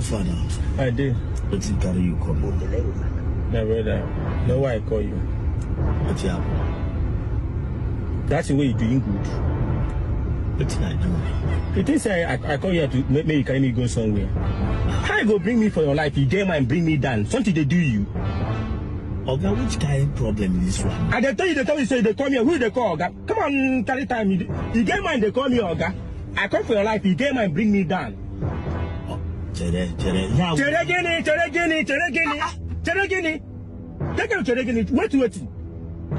Far now? I did. Wetin carry you come? My brother, know why I call you. Wetin happen? That's the way you doing good. Wetin I do? You think say I call you to make you carry me go somewhere? How you go bring me for your life? You get mind bring me down. Something they do you. Oga, which kind problem is this one? And they tell you, they tell you, say they call me. Who they call, Oga? Come on, carry time. You get mind, they call me, Oga. I come for your life. You get mind, bring me down. Oh, chere, chere. Yeah, Chere gini, chere gini, chere gini, chere gini. Take out chere gini. Wait, wait.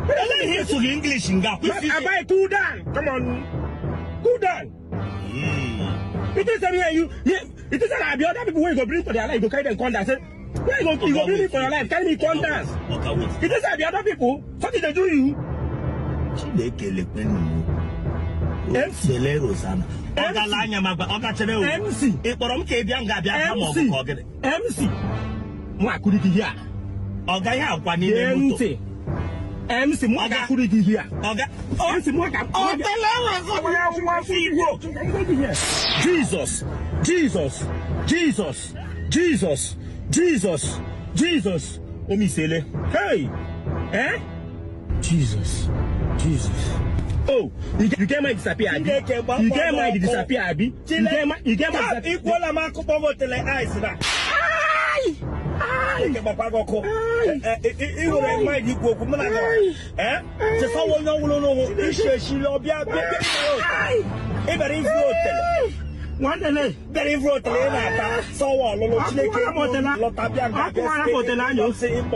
Ele ihe sụrụ English nga. I buy cool down. Come on, cool down. Hmm. It is me and you. Yeah, it is I be other people wey you go bring for their life. You go carry them come down. Say, where you go bring me for your life? Carry me come down. Oga, wait. It is I be other people. Something they do you. Chineke lekwenụ m. MC. Sele Rosanna. Oga MC. la anya ma gba. Oga chere o. MC. Ị kpọrọ m ka ị bịa nga abịa ha ma ọ bụ MC. ka ọ gịnị? MC. Mụ akụrụ gị here. Oga ihe akwa n'ime Gee moto. ntị. MC mụ Oga. akụrụ gị here. Oga. MC mụ aka. Otele Rosanna. Igbo. Jesus, Jesus, Jesus, Jesus, Jesus, Jesus. Omisele. Hey! Eh? Jesus, Jesus. Oh, you get my disappear, abi? Chineke gbakwa You get my ọkụ. disappear, abi? You get my disappear. Ikwuola m akụkọ otele ice na. Ai! Ai! Chineke gbakwa gị ọkụ. Ai. Ị nwere mind ikwu okwu mụ na gị. Ai. Eh? Chesawa onye ọwụrụ n'ụhụ ishi eshili ọbịa bịa bịa. Ai! Ị bịara ivu otele. Nwanne le. Bịara ivu otele ị na-ata sọwa ọlụlụ Chineke Akwụwara m otele. lọta bịa nga bịa Akwụwara m otele anya.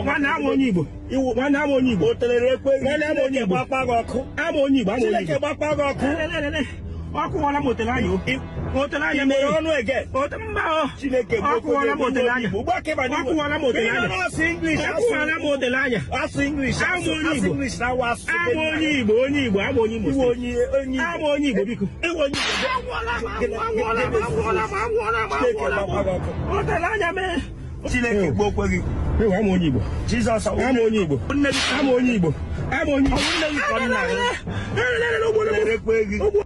Nwanne ama onye Igbo. Nwanne ama onye Igbo. Otele rekwe gị. Nwanne ama onye Chineke Igbo. gbakwa gị ọkụ. Ama onye Igbo, ama onye Chineke Igbo. gbakwa gị ọkụ. Lelelele. Ọkụwala m otele anya o. Otele anya Ị mere mere. ọnụ ege. Ote mba o. Chineke Ọkụwala m otele anya. Ugbu a ka ị banye Ọkụwala m otele anya. Asụ English. Ọkụwala m otele anya. Asụ English. Ama onye Asụ Igbo. English na awa asụsụ Ama onye Igbo, onye Igbo, ama onye Imo Iwe steeti. onye onye Igbo. Ama onye Igbo biko. Iwe onye Igbo. Anwụọla m, anwụọla m, anwụọla m, anwụọla m, Chineke anwụọla gbakwa gị ọkụ. m. Otele anya mee. Chineke gbokwe gị. Ewu, ama onye Igbo. Jizọs ọwụ Ama onye Igbo. nne gị Ama onye Igbo. Ama onye Igbo. Ọwụ nne gị ka nna gị. Lelelele, ogbuola m. Rekwe gị. Ogbu-